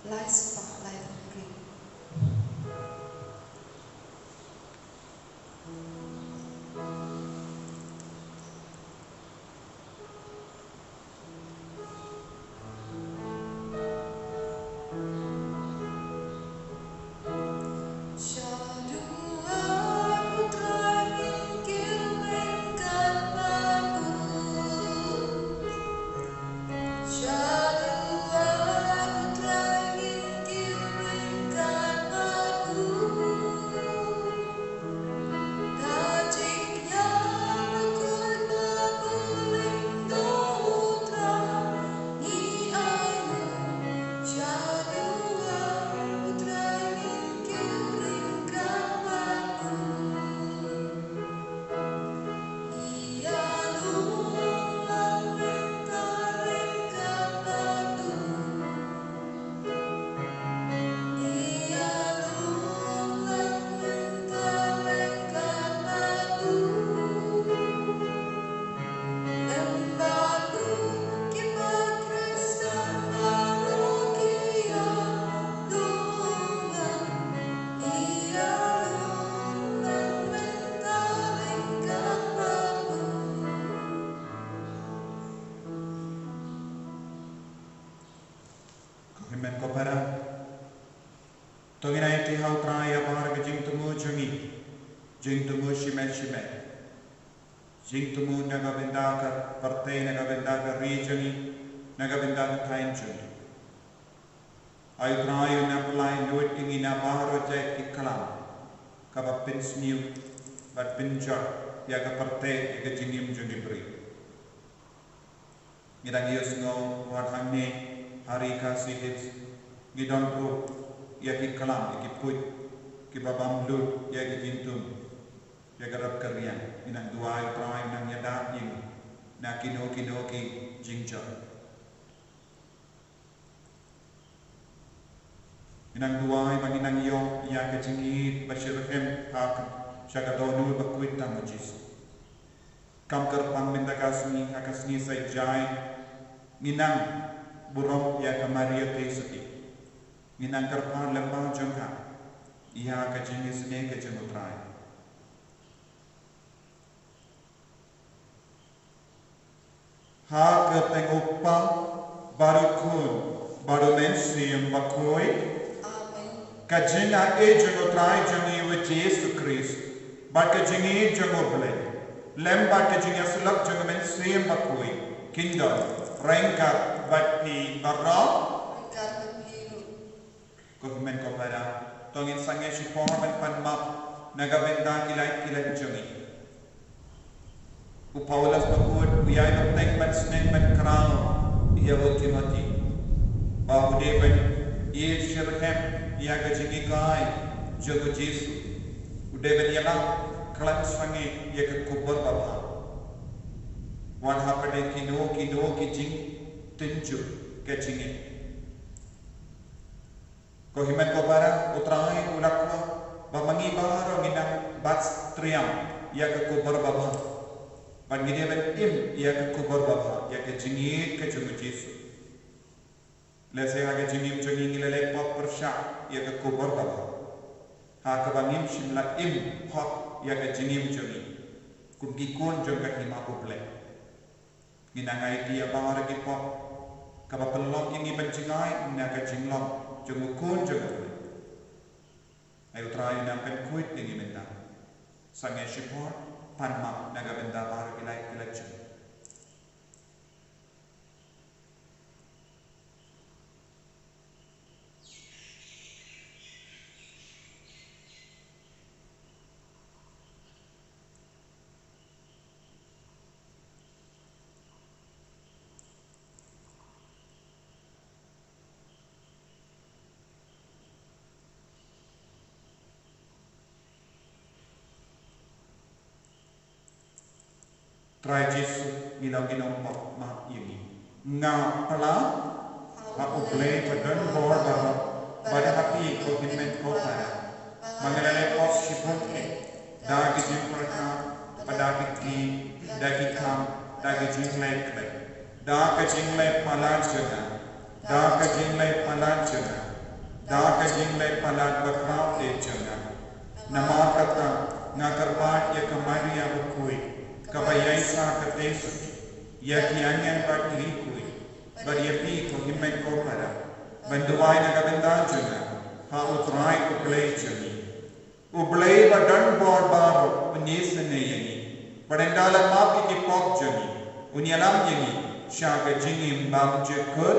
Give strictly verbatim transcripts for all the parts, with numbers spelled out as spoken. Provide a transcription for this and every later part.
Lai spah lai phra. Ko hynmen ko para, to ngin aiti ha U Trai ïa baroh ka jingthmu jong ngi, jingthmu shimet shimet, jingthmu na ka bynta ka pyrthei, na ka bynta ka ri jong ngi, na ka bynta ka thaiñ jong ngi. Ai U Trai, un nang pynlait lut ïa ngi na baroh jait ki klam kaba pynsniew bad pynjot ïa ka pyrthei, ïa ka jingim jong ki briew. Ngi dang ïohsngew wat hangne ha ri Khasi Hills ngi don ruh ïa ki klam, ïa ki puit kiba bam lut ïa ki jingthmu, ïa ka rep ka riang. Ngi nang duwai, Trai, nang ïada ïa ngi na kino kino ki jingjia. Ngi nang duwai ba ngin nang ïoh ïa ka jingïeit ba shitrhem ha ka, sha ka dohnud bakhuid tam U Jisu. Kam kyrpang mynta ka sngi, ha ka sngi Saitjaiñ, ngin nang burom ïa ka Maria Theisotti. Ngin nang kyrpad lyngba jong ka ïa ka jingisynei ka jong U Trai. Ha ka kyrteng U Kpa bad U Khun bad U Mynsiem Bakhuid. Amen. Ka jingaiei jong U Trai jong ngi U Jisu Khrist bad ka jingïeit jong U Blei lem bad ka jingïasyllok jong U Mynsiem Bakhuid kin don ryngkat bad phi baroh. Ryngkat bad phi ruh. Ko hynmen ko para, to ngin sangeh shipor ban pan map na ka bynta ki lait ki lait jong ngi. U Paulus bakhuid u ïai bteng ban sneng ban khraw ïa u Timothy ba u dei ban ïeit shitrhem ïa ka jinghikai jong U Jisu. U dei ban ïalap khlem sangeh ïa ka khubor babha, wat hapdeng kino kino ki jingtynjuh ka jingim. Ko hynmen ko para, U Trai u la kwah ba ma ngi baroh ngin nang bat triang ïa ka khubor babha. Bad ngi dei ban im ïa ka khubor babha, ïa ka jingïeit ka jong U Jisu. Lehse ha ka jingim jong ngi ngi la leh pop pyrshah ïa ka khubor babha, ha kaba ngim shym la im hok ïa ka jingim jong ngi kum ki khun jong ka Hima U Blei. Ngin nang aiti ïa baroh ki pop kaba pynlong ïa ngi ban jngai na ka jinglong jong u Khun jong U Blei. Ai U Trai un nang pynkhuid ïa ngi mynta. Sangeh shipor, pan map na ka bynta baroh ki lait ki lait jong ngi. Trai Jisu, ngi long ki nongpop, map ïa ngi. Nga pla ha U Blei ba don bor baroh bad ha phi ko hynmen ko para, ba nga la leh pop shibun eh, da ki jingpyrkhat bad da ki kti, da ki kam, da ki jingleh khlem, da ka jingleh palat jong nga, da ka jingleh palat jong nga. Da ka jingleh palat bakhraw te jong nga. Namar kata nga kyrpad ïa ka Maria bakhuid, kaba ïaishah katei sati, ïa ki angel bad ki riewkhuid, bad ïa phi ko hynmen ko para, ban duwai na ka bynta jong nga ha U Trai U Blei jong ngi. U Blei ba don bor baroh un isynei ïa ngi, bad un da la map ïa ki pop jong ngi, un ïalam ïa ngi sha ka jingim bymjukut.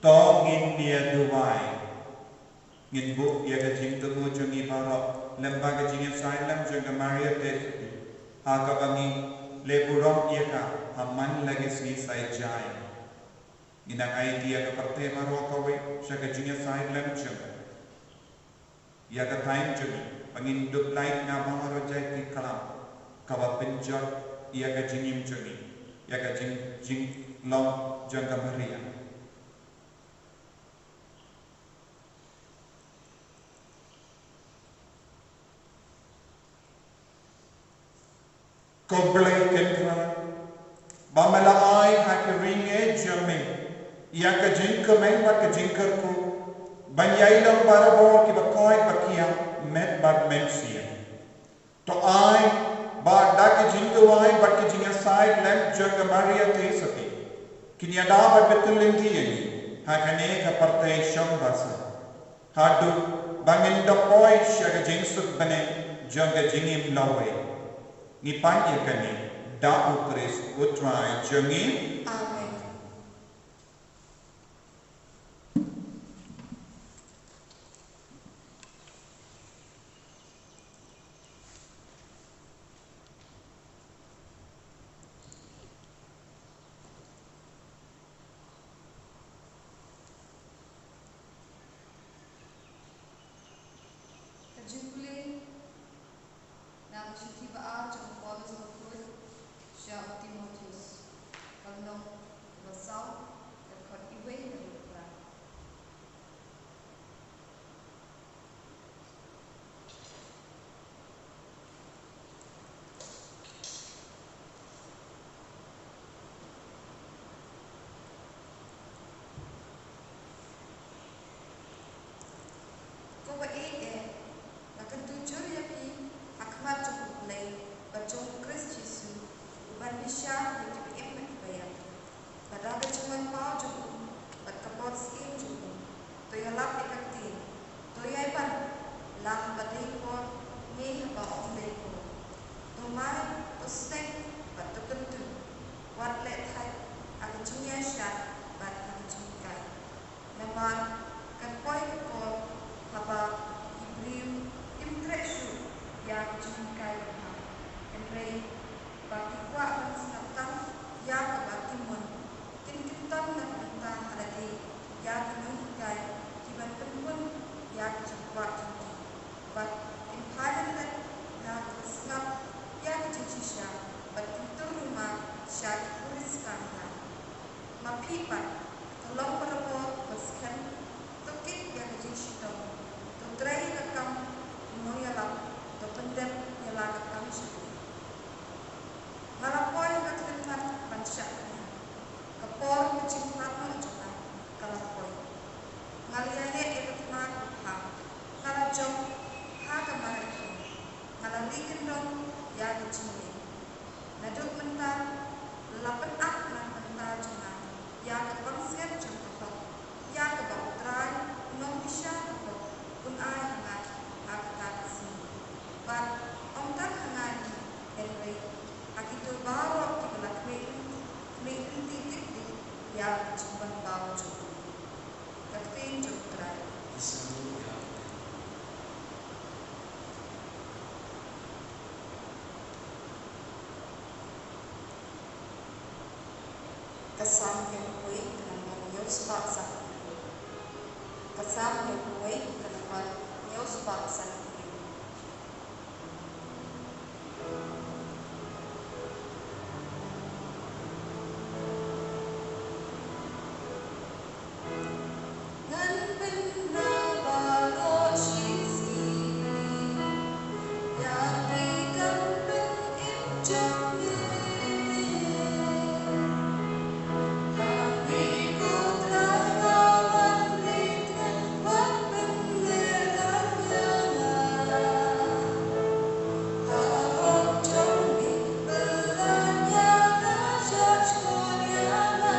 To ngin ïa duwai. Ngin buh ïa ka jingthmu jong ngi baroh lem bad ka jingïasaid lem jong ka Maria Theisotti, ha kaba ngi leh burom ïa ka ha man la ki sngi sa ïa jai. Ngin nang ai ïa ka pyrthei baroh kawei sha ka jingïasaid lem jong ka. Ïa ka thaiñ jong ngi ba ngin dup lait nga baroh jait ki klam kaba pynjot ïa ka jingim jong ngi, ïa ka jing, jinglong jong ka Maria. Ko Blei Kynrad, ba me la ai ha ki ri ngi jong me ïa ka jingkmen bad ka jingkyrkhu, ban ïai long barabor kiba koit ba kiar met bad mynsiem. To ai ba da ki jingduwai bad ki jingïasaid lem jong ka Maria Theisotti, kin ïada bad bteng lynti ïa ngi ha kane ka pyrthei shong basa, haduh ba ngin da poi sha ka jingsuk bneng jong ka jingim lawei. Ngi pan ïa kane da U Khrist U Trai jong ngi. Amen. Ka jingpule na ka shithi ba ar jong u Paulus bakhuid sha u Timotheus. Ka lynnong Ka Salm hynñiewphew wei, ka nombar hynñiewspah sanphew. Ka Salm hynñiewphew wei, ka nombar hynñiewspah sanphew. Ngan pynbna baroh shisngi ïa ki kam pynim jong me. Ha ngi ko Trai, nga wan leit, wat pynlehrain ïa nga. Ha hok jong me, pynlait ïa nga, shah shkor ïa nga.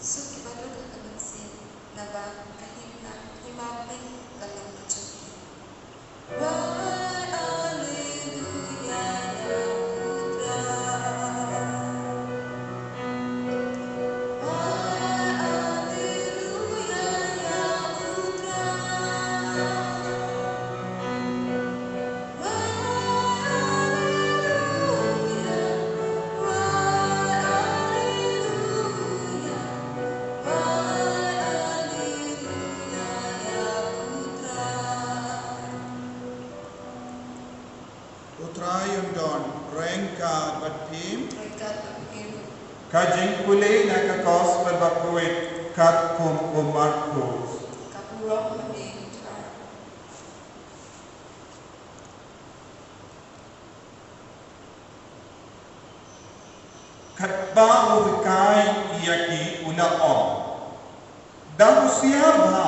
Suk kiba duk ha ka mynsiem, naba ka hima, hima pyn ka long ka jong ki. Wai alleluia ïa u Trai. Wai alleluia ïa u Trai. Wai alleluia, wai alleluia, wai alleluia ïa u Trai. U Trai un don ryngkat bad phi. Ryngkat bad phi. Ka jingpule na ka Gospel ba kawei katkum u Markos. Ka burom ha me, Trai. Katba u hikai ïa ki, u la ong, dang husiar bha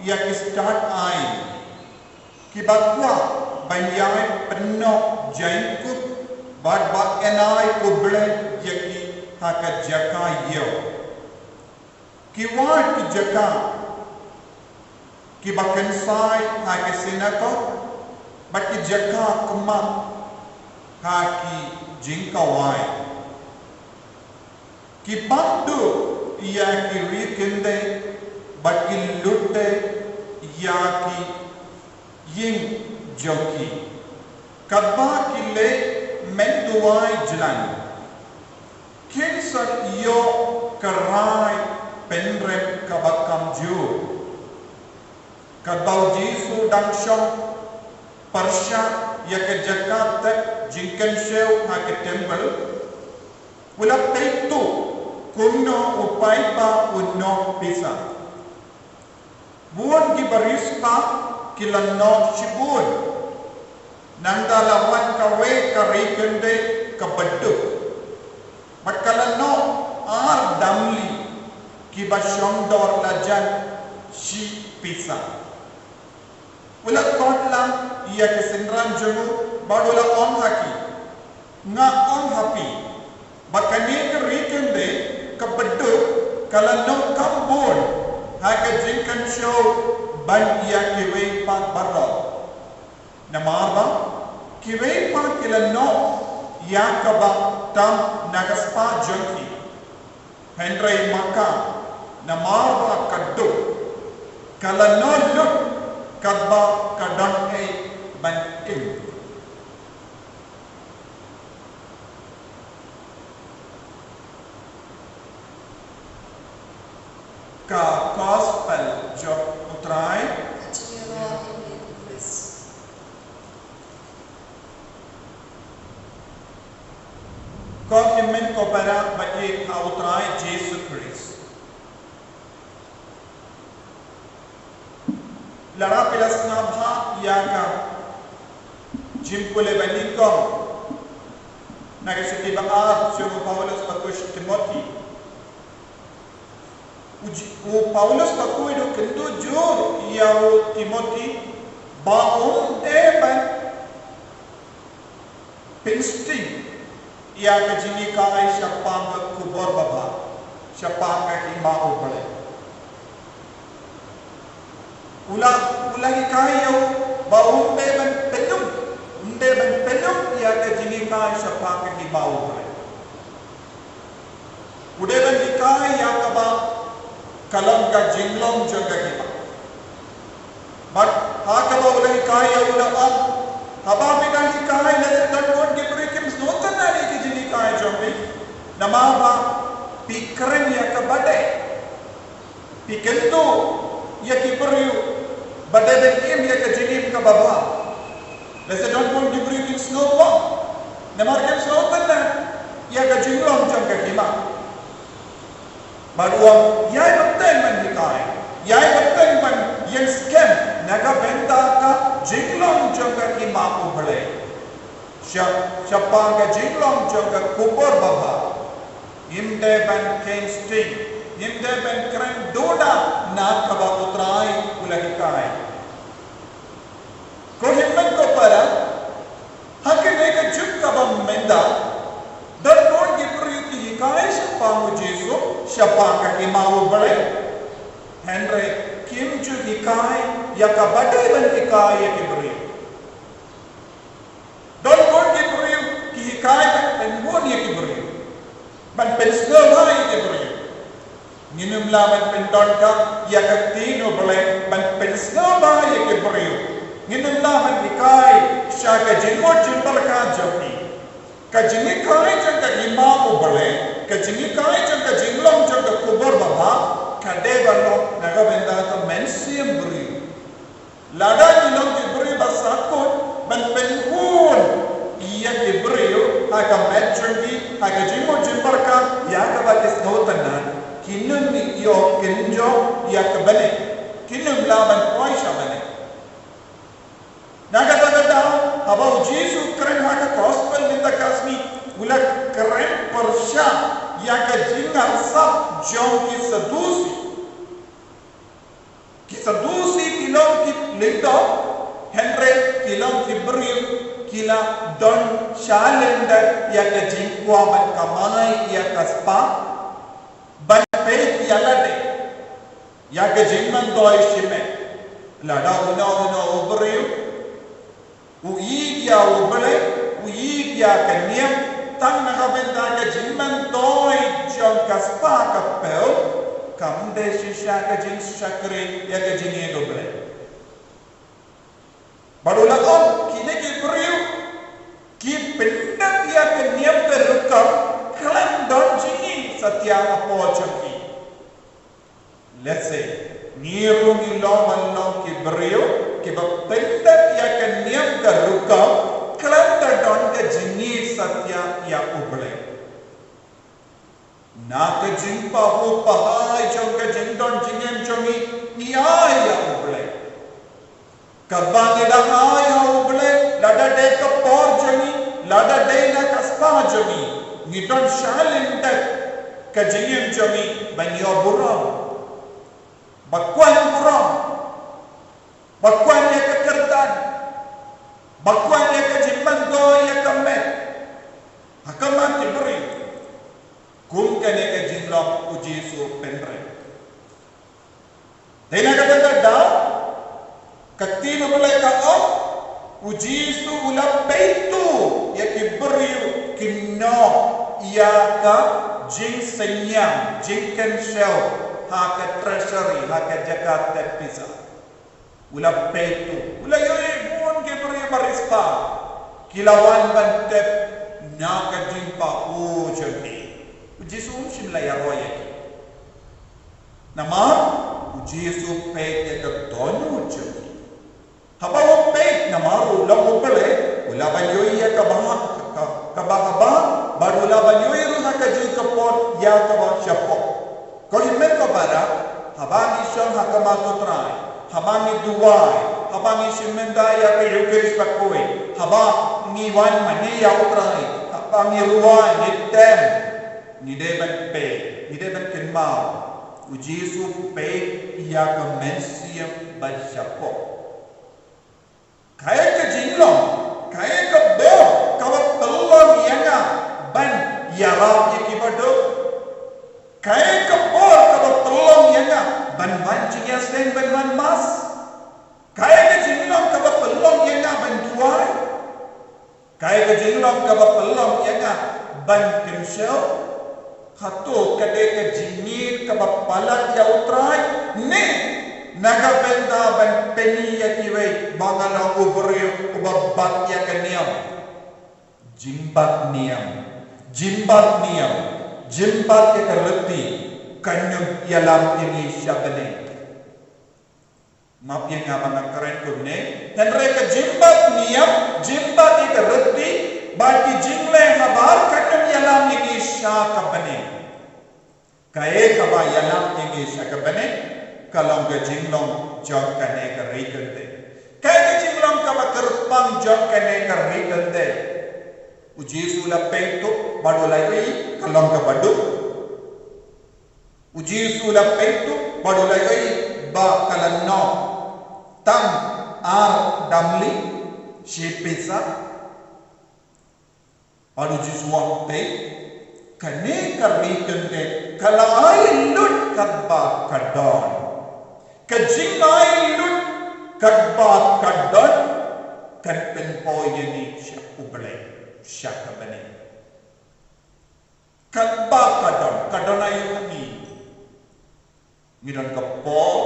ïa ki stad aiñ kiba kwah ban ïai pynnoh jaiñkup bad ba yn ai khublei ïa ki ha ka jaka ïew. Ki wad ki jaka kiba kynsai ha ki synagog bad ki jaka khmat ha ki jingkhawai. Ki pynduh ïa ki ri kynthei bad ki lut ïa ki ïing jong ki. Katba ki leit mynduwai jlan, kin sa ïoh ka rai pynrem kaba kamjur. Katba u Jisu dang shong pyrshah ïa ka jaka thep jingkynshew ha ka templ, u la peit tuh kumno u paidbah u noh pisa. Bun ki bariewspah ki la noh shibun. Nangta la wan kawei ka ri kynthei kaba duk, bad ka la noh ar damli kiba shongdor la jan shi pisa. U la khot lang ïa ki synran jong u bad u la ong ha ki, nga ong ha phi, ba kane ka ri kynthei kaba duk ka la long kam bun ha ka jingkynshew ban ïa kiwei pat baroh. Namar ba kiwei pat ki la noh ïa kaba tam na ka spah jong ki. Hynrei ma ka, namar ba ka duk, ka la noh lut kaba ka don ei ban im. Ka Gospel jong U Trai. Ko hynmen ko para ba ïeit ha U Trai Jisu Khrist. Lada phi la sngap ha ïa ka jingpule ba nyngkong na ka shithi ba ar jong u Paulus ba khuid sha Timothi. U J-, u Paulus ba khuid u kyntu jur ïa u Timothi ba um dei ban pynsting ïa ka jinghikai shaphang ka khubor babha, shaphang ka hima U Blei. U la, u la hikai ïa u ba um dei ban pynlong, um dei ban pynlong ïa ka jinghikai shaphang ka hima U Blei. U dei ban hikai ïa kaba ka long ka jinglong jong ka hima. Bad ha kaba u la hikai ïa u la ong, haba phi dang hikai, lehse don bun ki briew kim sngewtynnad ïa ki jinghikai jong phi. Namar ba phi kren ïa kaba dei. Phi kyntu ïa ki briew ba dei ban im ïa ka jingim kaba bha. Lehse don bun ki briew kim sngewbha namar kim sngewtynnad ïa ka jinglong jong ka hima. Bad u ong, ïai bteng ban hikai, ïai bteng ban ïeng skhem na ka bynta ka jinglong jong ka hima U Blei. Sha, shaphang ka jinglong jong ka khubor babha. Ngim dei ban kheiñ sting, ngim dei ban kren duda na kaba U Trai u la hikai. Ko hynmen ko para, ha kane ka juk kaba mynta, don bun ki briew ki hikai shaphang U Jisu, shaphang ka hima U Blei. Hynrei kim ju hikai ïa kaba dei ban hikai ïa ki briew. Don bun ki briew ki hikai ban pynbun ïa ki briew, ban pynsngewbha ïa ki briew. Ngin ym lah ban pyndonkam ïa ka ktien U Blei ban pynsngewbha ïa ki briew. Ngin ym lah ban hikai sha ka jingmut jingpyrkhat jong ki. Ka jinghikai jong ka hima U Blei, ka jinghikai jong ka jinglong jong ka khubor babha, ka dei ban long na ka bynta ka mynsiem briew. Lada ngi long ki briew ba sahkut ban pynhun ïa ki briew ha ka met jong ki, ha ka jingmut jingpyrkhat ïa kaba ki sngewtynnad, kin ym ïoh kynjoh ïa ka bneng, kin ym lah ban poi sha bneng. Na kata ka daw, haba U Jisu u kren ha ka gospel mynta ka sngi, u la kren pyrshah ïa ka jingarsap jong ki Sadusi. Ki Sadusi ki long ki lyngdoh, hynrei ki long ki briew ki la don shalyndet ïa ka jingkwah ban kamai ïa ka spah, ban peit ïa lade ïa ka jingmyntoi shimet. Lada uno uno u briew u ïeit ïa U Blei, u ïeit ïa ka niam, tang na ka bynta ka jingmyntoi jong ka spah ka phew, kam dei shisha ka jingshakri ïa ka jingïeit U Blei. Bad u la ong, kine ki briew ki pyndep ïa ka niam ka rukom khlem don jingïeit satia hapoh jong ki. Let's say, ngi ruh ngi long ban long ki briew kiba pyndep ïa ka niam ka rukom khlem da don ka jingïeit satia ïa U Blei. Na ka jingpahuh pahai jong ka jingdon jingem jong ngi, ngi ai ïa U Blei. Kaba ngi dang ai ha U Blei, lada dei ka por jong ngi, lada dei na ka spah jong ngi, ngi don shalyndet ka jingim jong ngi ban ïoh burom, ba kwah burom, ba kwah ïa ka kyrdan, ba kwah ïa ka jingmyntoi ïa ka met ha khmat ki briew. Kum kane ka jinglong u Jisu u pynrem. Te na kata ka daw, ka ktien U Blei ka ong, u Jisu u la peit to ïa ki briew ki nong ïa ka jingsynñiang, jingkynshew ha ka treasury, ha ka jaka tep pisa. U la peit to, u la ïohi bun ki briew ba riewspah ki la wan ban tep na ka jingpynpaw jong ki. U Jisu um shym la ïaroh ïa ki. Namar u Jisu u peit ïa ka dohnud jong ki. Haba u peit, namar u long U Blei, u lah ban ïohi ïa kaba, ka, kaba, kaba, bad u lah ban ïohi ruh ha kajuh ka por ïa kaba shapoh. Ko hynmen ko para, haba ngi shong ha khmat U Trai, haba ngi duwai, haba ngi shim bynta ïa ka Eucharist bakhuid, haba ngi wan mane ïa U Trai, haba ngi rwai, ngi tem, ngi dei ban peit, ngi dei ban kynmaw. U Jisu u peit ïa ka mynsiem ba shapoh. Kaei ka jinglong, kaei ka bor kaba pynlong ïa nga ban ïarap ïa kiba duk? Kaei ka bor kaba pynlong ïa nga ban wan jingïaseng, ban wan mass? Kaei ka jinglong kaba pynlong ïa nga ban duwai? Kaei ka jinglong kaba pynlong ïa nga ban kynshew? Hato ka dei ka jingïeit kaba palat ïa U Trai, ne na ka bynta ban pyni ïa kiwei ba nga long u briew uba bat ïa ka niam? Jingbat niam, jingbat niam, jingbat ïa ka riti kan ym ïalam ïa ngi sha bneng. Map ïa nga ba nga kren kumne, hynrei ka jingbat niam, jingbat ïa ka riti bad ki jingleh habar kan ym ïalam ïa ngi sha ka bneng. Kaei kaba ïalam ïa ngi sha ka bneng? Ka long ka jinglong jong kane ka ri kynthei. Kaei ka jinglong kaba kyrpang jong kane ka ri kynthei? U Jisu u la peit to bad u la ïohi ka long kaba duk. U Jisu u la peit to bad u la ïohi ba ka la nong tang ar damli, shi pisa. Bad u Jisu u ong, peit, kane ka ri kynthei ka la ai lut katba ka don. Ka jingai lut katba ka don kan pynpaw ïa ngi sha U Blei, sha ka bneng. Katba ka don, ka don aïu ha ngi? Ngi don ka por,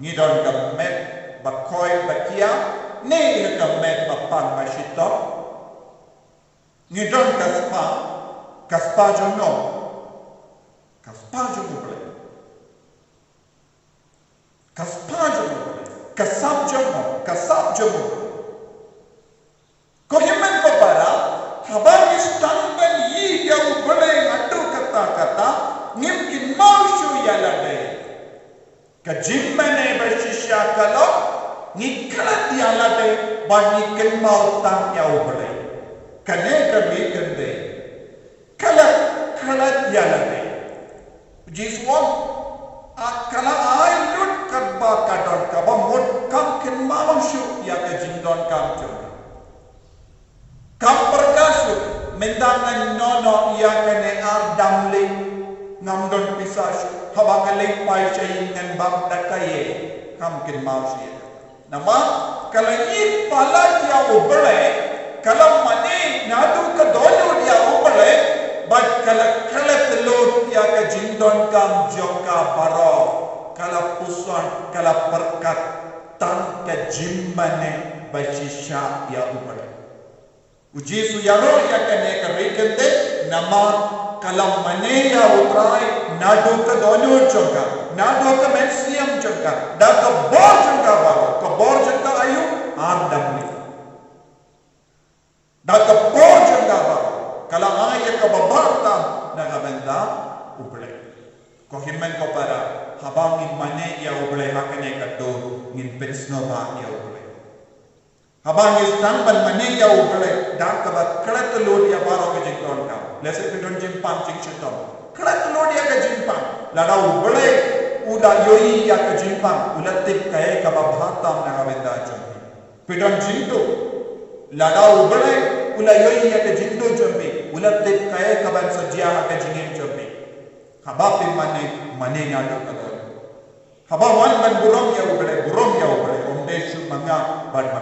ngi don ka met ba koit ba kiar, ne ka met ba pang ba shitom? Ngi don ka spah, ka spah jong no? Ka spah jong U Blei. Ka spah jong U Blei. Ka sap jong no? Ka sap jong U Blei. Ko hynmen ko para, haba ngi sdang ban ïeit ïa U Blei haduh katta katta, ngim kynmaw shuh ïa lade. Ka jingmane ba shisha ka long, ngi klet ïa lade bad ngi kynmaw tang ïa U Blei. Kane ka ri kynthei ka la klet ïa lade. Jisu u ong, a, ka la ai lut katba ka don, kaba mut kam kynmaw shuh ïa ka jingdonkam jong ka. Kam pyrkhat shuh, mynta ngan noh noh ïa kane ar damli, ngam don pisa shuh, haba nga leit phai sha ïing ngan bam da kaei, kam kynmaw shuh ïa ka. Namar ka la ïeit palat ïa U Blei, ka la mane naduh ka dohnud ïa U Blei, bad ka la klet lut ïa ka jingdonkam jong ka baroh, ka la puson, ka la pyrkhat tang ka jingmane ba shisha ïa U Blei. U Jisu u ïaroh ïa kane ka ri kynthei namar ka la mane ïa U Trai naduh ka dohnud jong ka, naduh ka mynsiem jong ka, da ka bor jong ka baroh. Ka bor jong ka aïu? Ar damli. Da ka bor jong ka baroh ka la ai ïa kaba bha tam na ka bynta U Blei. Ko hynmen ko para, haba ngi mane ïa U Blei ha kane ka dur, ngin pynsngewbha ïa U Blei. Haba ngi sdang ban mane ïa U Blei da kaba klet lut ïa baroh ka jingdonkam, lehse ka don jingpang jingshitom, Khlad lut ïa ka jingpang. Lada U Blei u la ïohi ïa ka jingpang, u la tip kaei kaba bha tam na ka bynta jong phi. Phi don jingduh. Lada U Blei u la ïohi ïa ka jingduh jong phi, u la tip kaei kaban sa jia ha ka jingim jong phi. Haba phi mane, mane naduh ka daw. Haba wan ban burom ïa U Blei, burom ïa U Blei, ym dei shuh ma nga bad ma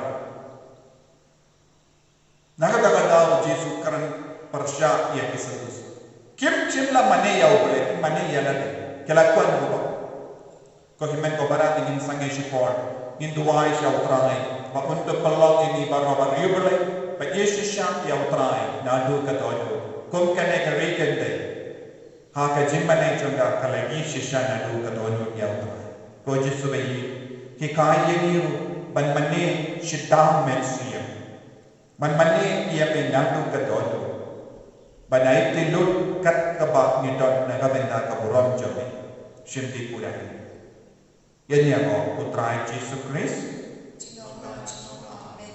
Na kata ka daw U Jisu u kren pyrshah ïa ki Sadusi. Kim shym la mane ïa U Blei, ki mane ïa lade. Ki la kwah burom. Ko hynmen ko para, ngin sangeh shipor, ngin duwai sha U Trai ba un da pynlong ïa ngi baroh ba riewblei, ba ïeit shisha ïa U Trai naduh ka daw. Kum kane ka ri kynthei, ha ka jingmane jong ka, ka la ïeit shisha naduh ka daw ïa U Trai. Ko Jisu baieit, hikai ïa ngi ruh ban mane shitom mynsiem. Ban mane ïa me naduh ka daw. Ban aiti lut kat kaba ngi don na ka bynta ka burom jong me. Shim ti pura. Ïa ngi ïa U Trai Jisu Khrist. Amen.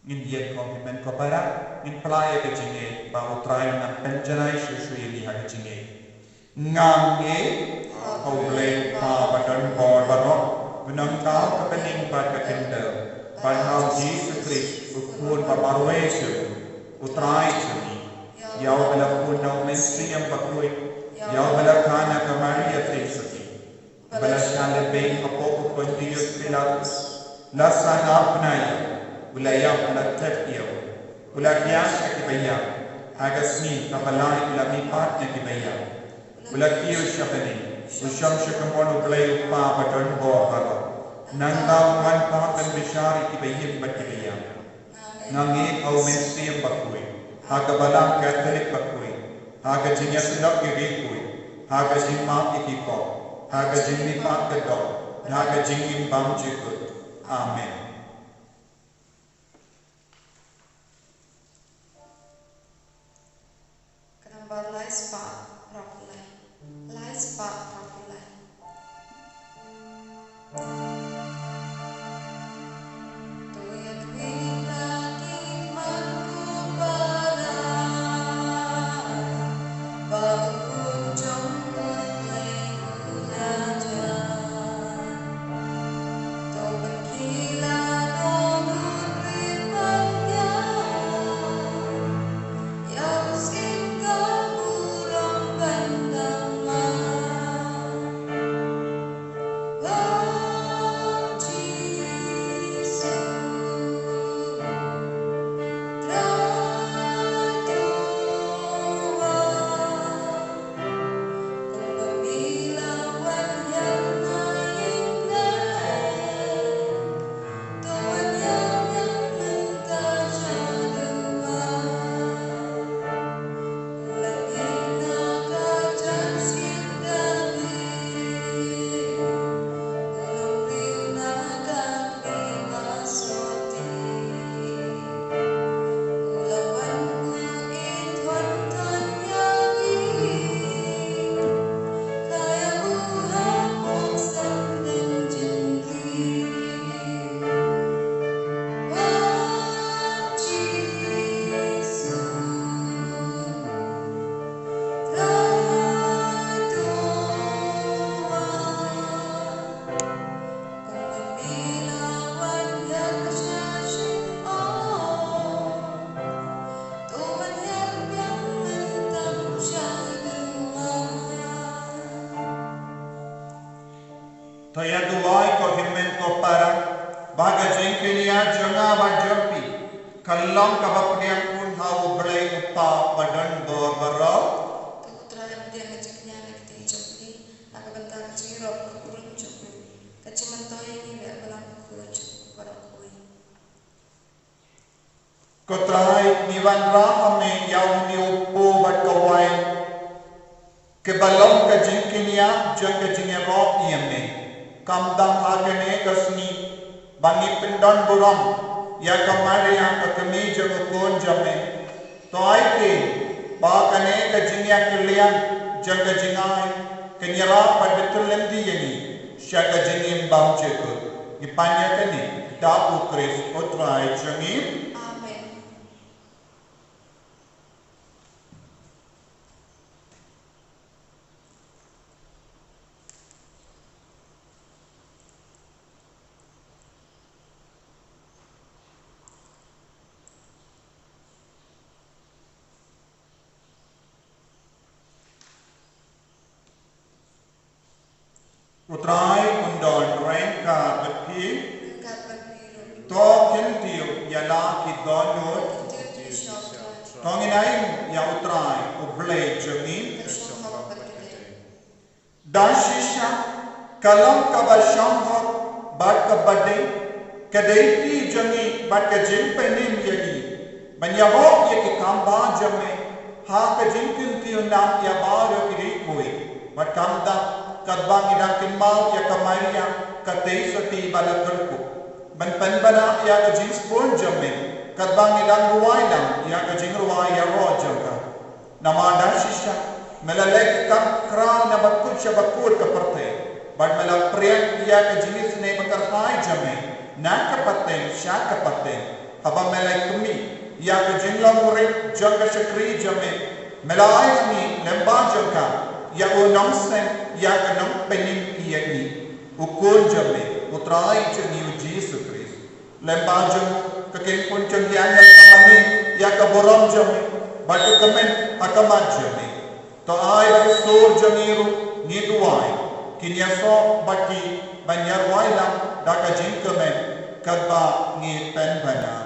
Ngin ïeng ko hynmen ko para, ngin plie ïa ka jingngeit, ba U Trai un nang pynjanai shuh shuh ïa ngi ha ka jingngeit. Nga ngeit ha U Blei U Kpa ba don bor baroh, u nongthaw ka bneng bad ka khyndew, bad ha U Jisu Khrist, u Khun ba marwei jong U Trai jong ngi. Ïa uba la pun da U Mynsiem Bakhuid, ïa uba la kha na ka Maria Theisotti, ba la shah lehbeiñ hapoh u Pontius Pilatus, la sahnarphna ïa u, u la ïap, u la thep ïa u, u la thiah sha kiba ïap, ha ka sngi kaba lai u la mihpat na kiba ïap, u la kiew sha bneng, u shong sha kamon U Blei U Kpa ba don bor baroh. Nangta un wan pat ban bishar ïa kiba ïeit bad kiba ïap. Nga ngeit ha U Mynsiem Bakhuid, ha ka Balang Katholik bakhuid, ha ka jingïasyllok ïa ki riewkhuid, ha ka jingmap ïa ki pop, ha ka jingmihpat ka doh, ha ka jingim bymjukut. Amen. Ka nambar lai spah hynriew lai. Lai spah hynriew lai. To ïa duwai ko hynmen ko para, ba ka jingkñia jong nga bad jong phi kan long kaba pdiang khun ha U Blei U Kpa ba don bor baroh. To U Trai un pdiang ka jingkñia na ka kti jong phi, na ka bynta ka jingïarap ka burom jong u, ka jingmyntoi ïa ngi bad ka balang bakhuid baroh kawei. Ko Trai, ngi wanrah ha me ïa une u kpu bad ka waiñ, kiba long ka jingkñia jong ka jingïarap ïa me. Kumta ha kane ka sngi, ba ngi pyndon burom ïa ka Maria, ka kmie jong u Khun jong me, to ai te ba kane ka jingïakylliang jong ka jingai kan ïarap bad pyntyllun ïa ngi sha ka jingim bymjukut. Ngi pan ïa kane da U Khrist U Trai jong ngi. Amen. U Trai un don ryngkat bad phi. Ryngkat bad phi ruh. To kyntiew ïa la ki dohnud. Kyntiew ïa ki shong dohnud. To ngin ïa u Trai U Blei jong ngi. Ka shong hok bad ka dei. Da shisha ka long kaba shong hok bad kaba dei, ka dei ki jong ngi bad ka jingpynim ïa ngi ban ïarap ïa ki kam ba jong me ha ka jingkyntiew nam ïa baroh ki riew khuid. Bad kumta katba ngi dang kynmaw ïa ka Maria ka tei sotti ba la kyrkhu ban pynbna ïa ka jingsbun jong me katba ngi dang rwai lang ïa ka jingrwai ïaroh jong ka. Namar da shisha me la leh ki kam khraw na bakut sha bakut ka pyrthei bad me la pyrshang ïa ka jingisynei bakyrhai jong me na ka pateng sha ka pateng. Haba me la khmih ïa ka jinglong rit jong ka shakri jong me, me la ai ha ngi lyngba jong ka ïa u nongseng ïa ka nongpynim ïa ngi, u Khun jong me, U Trai jong ngi U Jisu Khrist. Lyngba jong u ka khun jong ngi ka mane ïa ka burom jong me bad u kmen ha khmat jong me. To ai ba ki sur jong ngi ruh ngi duwai kin ïasoh bad ki ban ïarwai lang da ka jingkmen katba ngi pynbna.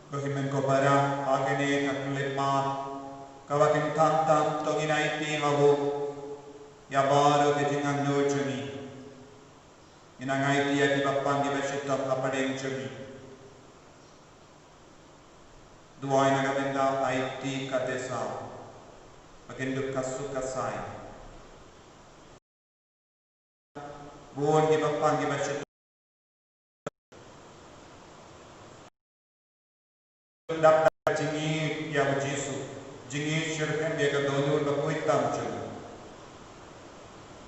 Ko hynmen ko para, ha kane ka khyllipmat kaba kynthah tam to ngin aiti ha u ïa baroh ki jingangnud jong ngi. Ngin nang aiti ïa kiba pang kiba shitom hapdeng jong ngi. Duwai na ka bynta Aiti Katesa ba kin dup ka suk ka sai. Bun kiba pang kiba shitom. Dap da ka jingïeit ïa u Jisu, jingïeit shitrhem ïa ka dohnud bakhuid tam jong u.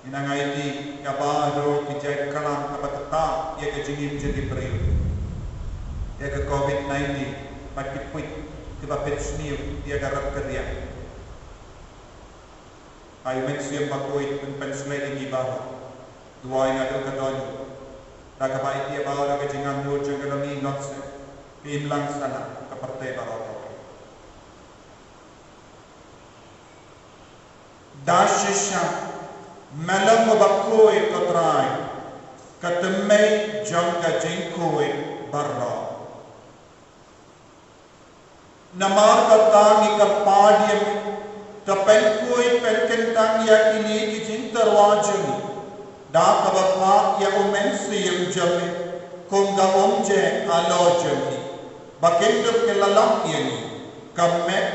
Ngin nang aiti ïa baroh ki jait klam kaba ktah ïa ka jingim jong ki briew, ïa ka covid nineteen bad ki puit kiba pynsniew ïa ka rep ka riang. Ai u Mynsiem Bakhuid un pynsleh ïa ngi baroh. Duwai naduh ka dohnud da kaba aiti ïa baroh ka jingangnud jong ka longïing longsem, ka imlang sahlang, ka pyrthei baroh. Da shisha me long uba khuid ko Trai, ka tymmen jong ka jingkhuid baroh. Namar kata ngi kyrpad ïa me, to pynkhuid pynkyntang ïa kine ki jingtyrwa jong ngi da kaba phah ïa u Mynsiem jong me kum ka umjaihalor jong ngi, ba kin dup ki la long ïa ngi ka met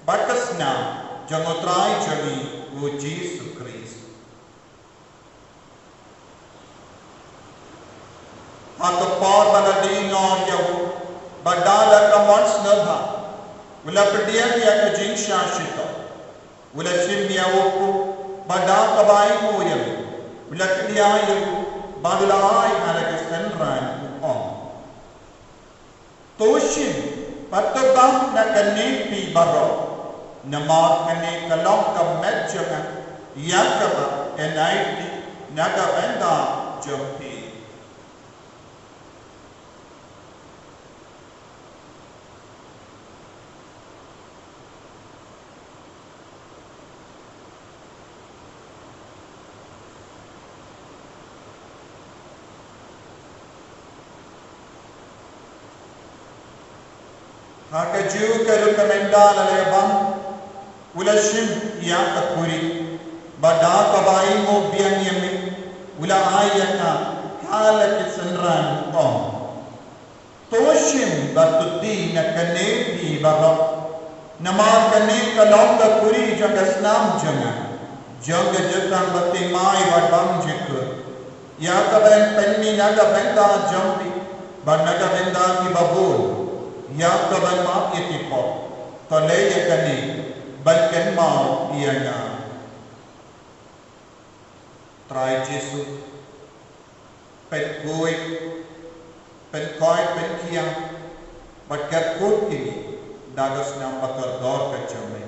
bad ka snam jong u Trai jong ngi u Jisu Khrist. Ha ka por ba la die noh ïa u, ba da la ka mon sngewbha, u la pdiang ïa ka jingshah shitom, u la shim ïa u kup, ba da kaba ainguh ïa u, u la kdiah ïa u bad u la ai ha la ki synran, u ong: To shim bad to bam na kane phi baroh, namar kane ka long ka met jong nga ïa kaba yn aiti na ka bynta jong phi. Ha kajuh ka rukom mynta la leh bam, u la shim ïa ka khuri, bad da kaba ainguh biang ïa me, u la ai ïa ka ha la ki synran, u ong: To shim bad to die na kane phi baroh, namar kane ka long ka khuri jong ka snam jong nga, jong ka jutang ba thymmai bad bymjukut, ïa kaban pynmih na ka bynta jong phi bad na ka bynta kiba bun, ïa kaban map ïa ki pop. To leh ïa kane ban kynmaw ïa nga. Trai Jisu, pynkhuid, pynkhuid, pynkhiah bad kyrkhu ïa ngi da ka snam ba kordor ka jong me.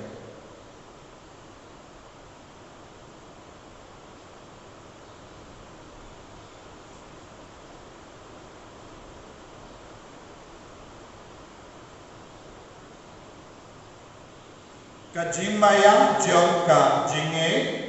Ka jingmaïa jong ka jingïeit.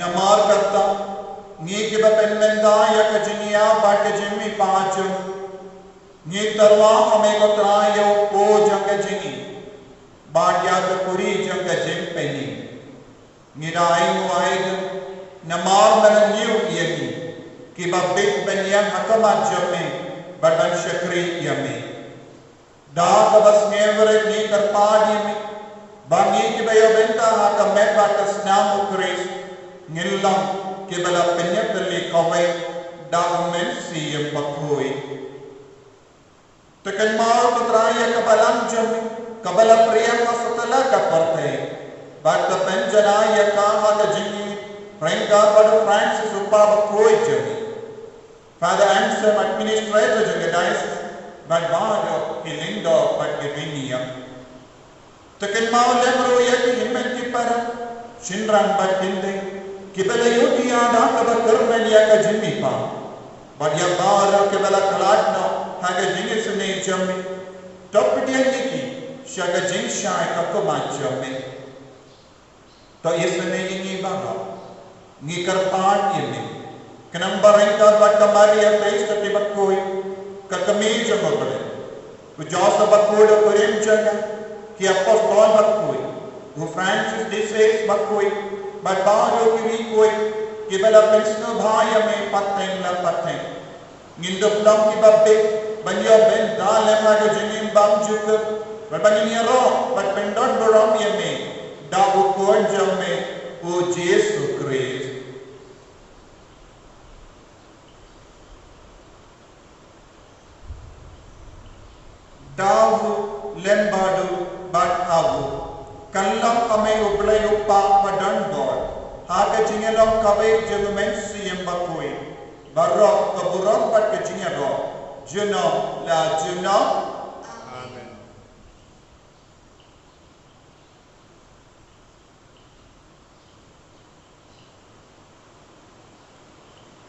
Namar kata, ngi kiba pynmynta ïa ka jingïa bad ka jingmihpat jong ngi, ngi tyrwa ha me ko Trai ïa u kpu jong ka jingïeit bad ïa ka khuri jong ka jingpynim. Ngi da ainguh aidem namar me la ñiew ïa ngi kiba bieit ban ïeng ha khmat jong me bad ban shakri ïa me. Da kaba sngewrit ngi kyrpad ïa me ba ngi kiba ïoh bynta ha ka met bad ka snam u Khrist ngin long kiba la pynïatylli kawei da u Mynsiem Bakhuid. To kynmaw ko Trai ïa ka balang jong me kaba la pyrshang ha satlak ka pyrthei bad to pynjanai ïa ka ha ka jingïeit ryngkat bad u Francis u kpa bakhuid jong me, Father Anselm, administrator jong ka diocese, bad baroh ki lyngdoh bad ki riewniam. To kynmaw lem ruh ïa ki hynmen ki para, shynrang bad kynthei kiba la ïohi ïa da kaba kyrmen ïa ka jingmihpat bad ïa baroh kiba la khlad noh ha ka jingisynei jong me. To pdiang ïa ki sha ka jingshai ka khmat jong me. To isynei ïa ngi baroh. Ngi kyrpad ïa me, khnang ba ryngkat bad ka Maria Theisotti bakhuid, ka kmie jong U Blei, u Joseph bakhuid u kurim jong nga, ki apostol bakhuid, u Francis de Sales bakhuid, bad baroh ki riewkhuid kiba la pynsngewbha ïa me pateng la pateng, ngin dup long kiba bieit ban ïoh bynta lem ha ka jingim bymjukut, bad ba ngin ïaroh bad pyndonburom ïa me da u Khun jong me, u Jisu Khrist. Da u, lem bad u, bad ha u, kan long ha me U Blei U Kpa Badonbor, ha ka jingïalong kawei jong U Mynsiem Bakhuid, baroh ka burom bad ka jingïaroh, junom la junom. Amen.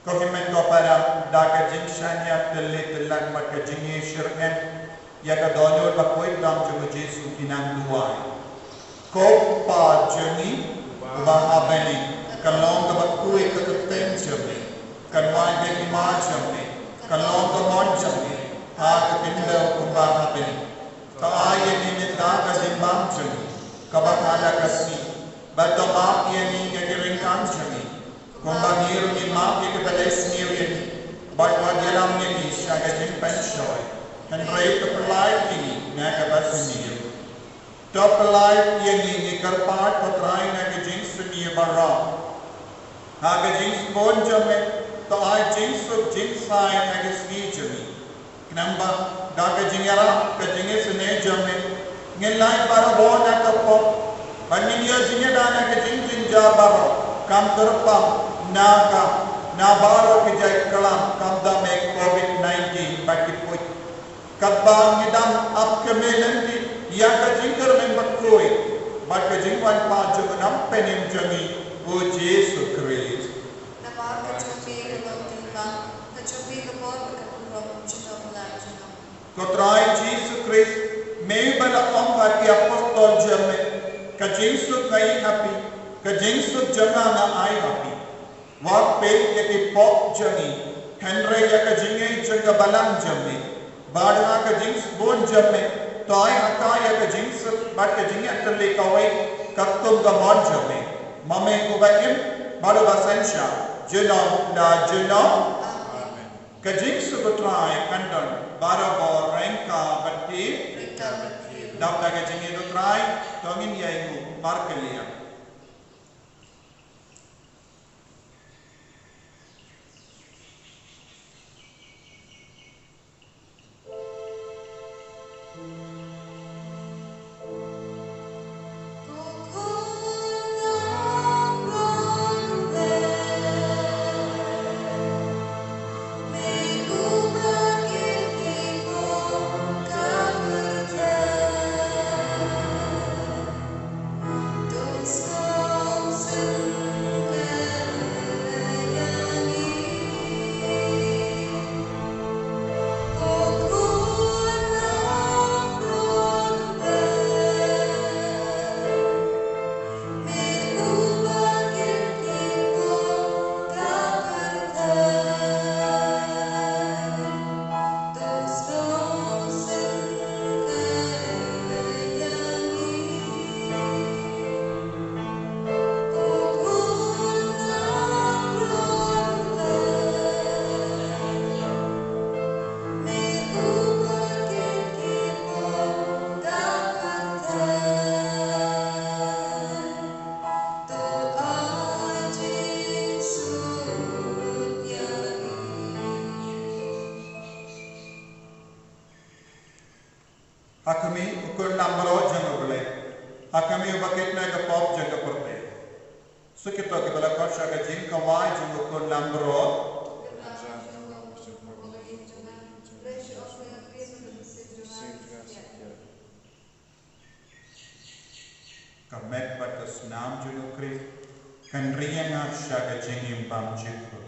Ko hynmen ko para, da ka jingshaniah tylli tyllang bad ka jingïashyrkhei ïa ka dohnud bakhuid tam jong U Jisu, ngi nang duwai. Ko Kpa jong ngi uba ha bneng, kan long kaba khuid ka kyrteng jong me, kan wan ka hima jong me, kan long ka mon jong me ha ka khyndew kumba ha bneng. To ai ïa ngi mynta ka jingbam jong ngi kaba ha la ka sngi, bad to map ïa ngi ïa ki ryngkang jong ngi, kumba ngi ruh ngi map ïa kiba leh sniew ïa ngi, bad wat ïalam ïa ngi sha ka jingpynshoi, hynrei to pyllait ïa ngi na kaba sniew. To pyllait ïa ngi, ngi kyrpad ko Trai, na ka jingsniew baroh. Ha ka jingsbun jong me, to ai jingsuk jingsaiñ ha ka sngi jong ngi, khnang ba da ka jingïarap ka jingisynei jong me, ngin lait barabor na ka pop, Ban ngin ïoh jingïada na ka jingjynjar baroh, kam kyrpang na ka, na baroh ki jait klam, kam da me covid nineteen bad ki pud. Katba ngi dang ap ka me lynti ïa ka jingkyrmen bakhuid bad ka jingwan pat jong u nongpynim jong ngi, u Jisu Khrist. Namar ka jong me ka long ka jingpang, ka jong me ka bor bad ka burom junom la junom. Ko Trai Jisu Khrist, me ba la ong ha ki apostol jong me, ka jingsuk nga ai ha phi, ka jingsuk jong nga nga ai ha phi. Wat peit ïa ki pop jong ngi, hynrei ïa ka jingngeit jong ka balang jong me. Bad ha ka jingsbun jong me, to ai ha ka ïa ka jingsuk bad ka jingïatylli kawei katkum ka mon jong me. Ma me uba im bad uba synshar junom la junom. Amen. Ka jingsuk u Trai kan don barabor ryngkat bad phi. Ryngkat bad phi. Dap da ka jingïeit u Trai, to ngin ïainguh markylliang. Ha khmih, u khun langbrot jong U Blei. Ha khmih, uba kit noh ïa ka pop jong ka pyrthei. Sa kito kiba la khot sha ka jingkhawai jong u khun langbrot. Ka met bad ka snam jong u Khrist kan ri ïa nga sha ka jingim bymjukut.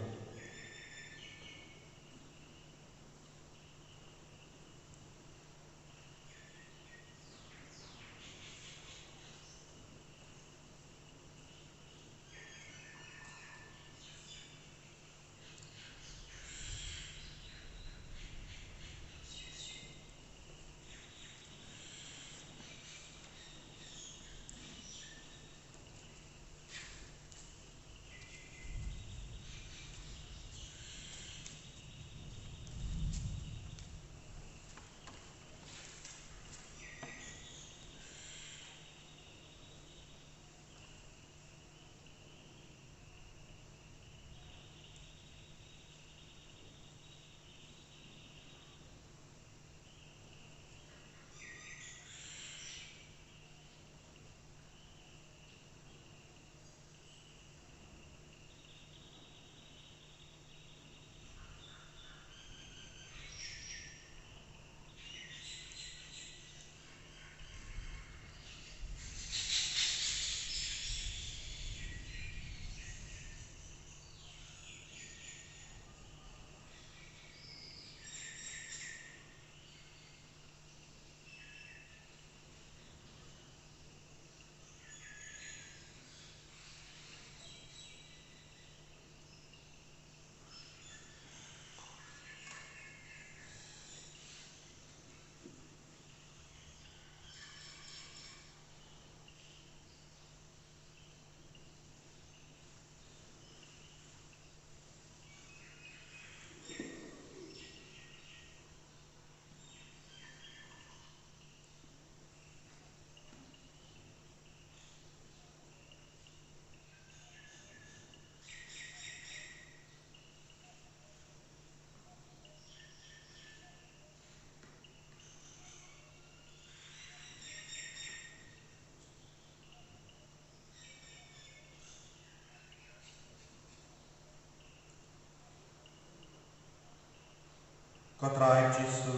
Trai Jisu,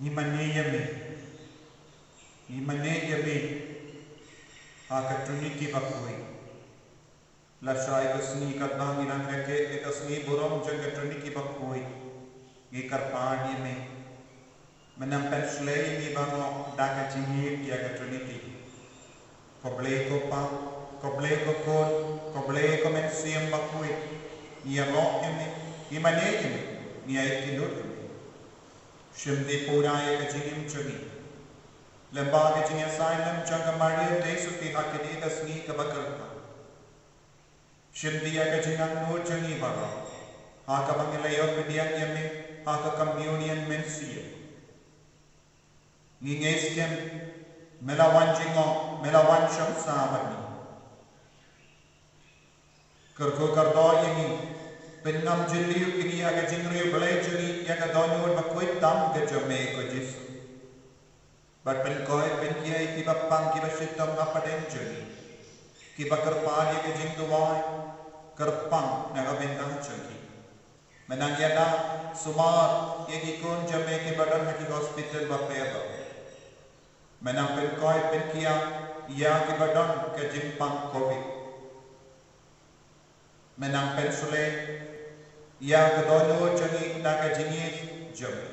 ngi mane ïa me, ngi mane ïa me ha ka Trinity bakhuid. Lashai ka sngi katba ngi nang rakhe ïa ka sngi burom jong ka Trinity bakhuid, ngi kyrpad ïa me, me nang pynshlei ïa ngi baroh da ka jingïeit ïa ka Trinity. Ko Blei ko Pa, ko Blei ko Khun, ko Blei ko Mynsiem Bakhuid, ngi ïaroh ïa me, ngi mane ïa me, ngi aiti lut ïa me. Shim dih pura ïa ka jingim jong ngi lyngba ka jingïasaid lem jong ka Maria Theisotti ha kane ka sngi kaba kyrpang. Shim dih ïa ka jingangnud jong ngi baroh ha kaba ngi la ïoh pdiang ïa me ha ka Communion Mynsiem. Ngi ngeit skhem me la wan jngoh, me la wan shong sah bad ngi. Kyrkhu kyrdoh ïa ngi, pynngam jylliew ïa ngi ïa ka jingriewblei jong ngi ïa ka dohnud bakhuid tam ka jong me ko Jisu. Bad pynkoit pynkhia ïa kiba pang kiba shitom hapdeng jong ngi, kiba kyrpad ïa ka jingduwai, kyrpang na ka bynta jong ngi. Me nang ïada sumar ïa ki khun jong me kiba don ha ki hospital bapher bapher. Me nang pynkoit pynkhia ïa kiba don ka jingpang Covid. Me nang pynshlei ïa ka dohnud jong ngi na ka jingïeit jong me.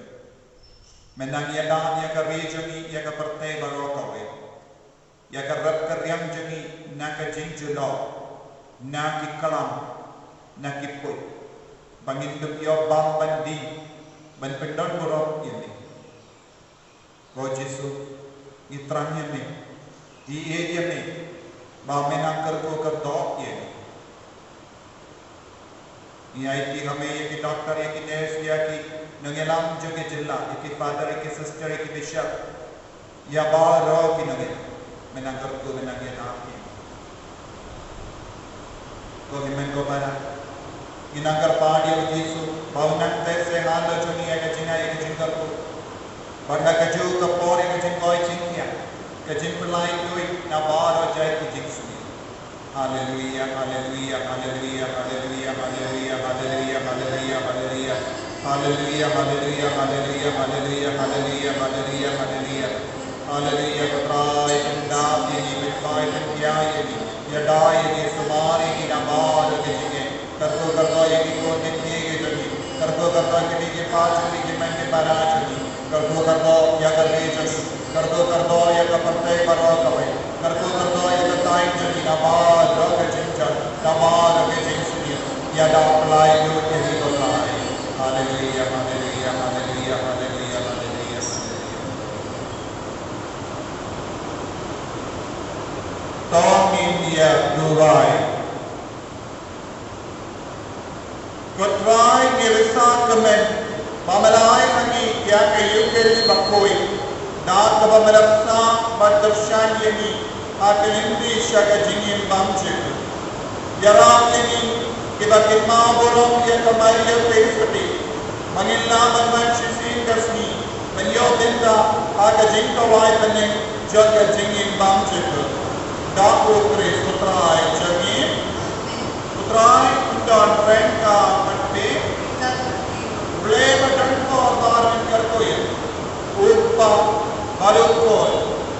Me nang ïada ïa ka ri jong ngi, ïa ka pyrthei baroh kawei, ïa ka rep ka riang jong ngi na ka jingjulor, na ki klam, na ki puit, ba ngin ym ïoh bam ban die ban pyndon burom ïa me. Ko Jisu, ngi thrang ïa me, ngi ïeit ïa me, ba me nang kyrkhu kyrdoh ïa ngi. Ngi aiti ha me ïa ki doktor, ïa ki nurse, ïa ki nongïalam jong ki jylla, ïa ki father, ïa ki sister, ïa ki bishop, ïa baroh ki nongïalam. Me nang kyrkhu, me nang ïada ïa ngi. Ko hynmen ko para, ngi nang kyrpad ïa u Jisu ba un nang teh seh halor jong ngi ïa ka jingai, ïa ka jingkyrkhu, bad ha kajuh ka por ïa ka jingkoit jingkhiah, ka jingpynlait luid na baroh jait ki jingsniew. Haleluia, haleluia, haleluia, haleluia, haleluia, haleluia, haleluia, haleluia. Haleluia, haleluia, haleluia, haleluia, haleluia, haleluia, haleluia. Haleluia, ko Trai, pyndap ïa ngi, pynkoit pynkhia ïa ngi, ïada ïa ngi, sumar ïa ngi na baroh ki jingeh. Kyrkhu kyrdoh ïa ki khun ki kti ki jong ngi. Kyrkhu kyrdoh ïa ki mei ki pa jong ngi, ki hynmen ki para jong ngi. Kyrkhu kyrdoh ïa ka ri jong ngi. Kyrkhu kyrdoh ïa ka pyrthei baroh kawei. Kyrkhu kyrdoh ïa ka thaiñ jong ngi na baroh ka jingjia, na baroh ka jingsniew. Ïada pynlait luid ïa ngi ko Trai. Haleluia, haleluia, haleluia, haleluia, haleluia, haleluia. To ngin ïa duwai. Ko Trai, ngi risa kmen ba me la ai ha ngi ïa ka Eucharist bakhuid, da kaba me la bsa bad kyrshan ïa ngi ha ka lynti sha ka jingim bymjukut. Ïarap ïa ngi kiba kynmaw burom ïa ka Maria Theisotti, ba ngin lah ban wan shisien ka sngi ban ïoh bynta ha ka jingkhawai bneng jong ka jingim bymjukut. Da U Khrist U Trai jong ngi. U Trai un don ryngkat bad phi. U Blei ba don bor baroh un kyrkhu ïa phi. U Kpa bad U Khun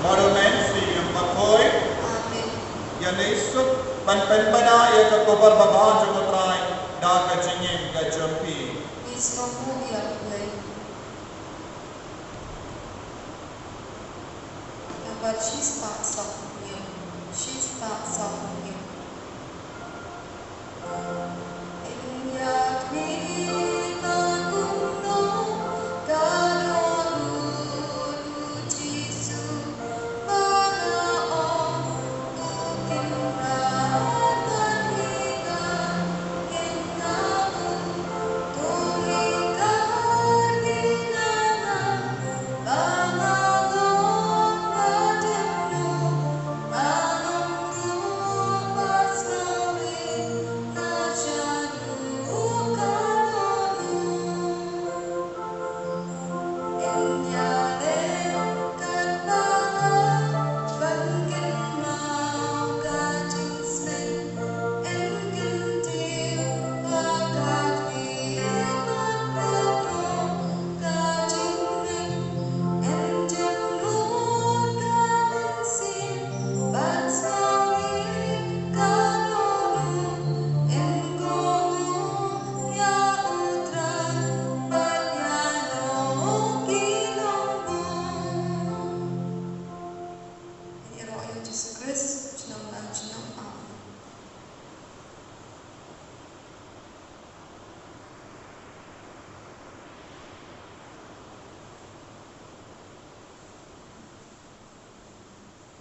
bad U Mynsiem Bakhuid. Amen. Ïa ngi suk ban pynbna ïa ka khubor babha jong U Trai da ka jingim ka jong phi. Ngi sngewbha ïa U Blei. Namba shispah sawphew hynñiew, shispah sawphew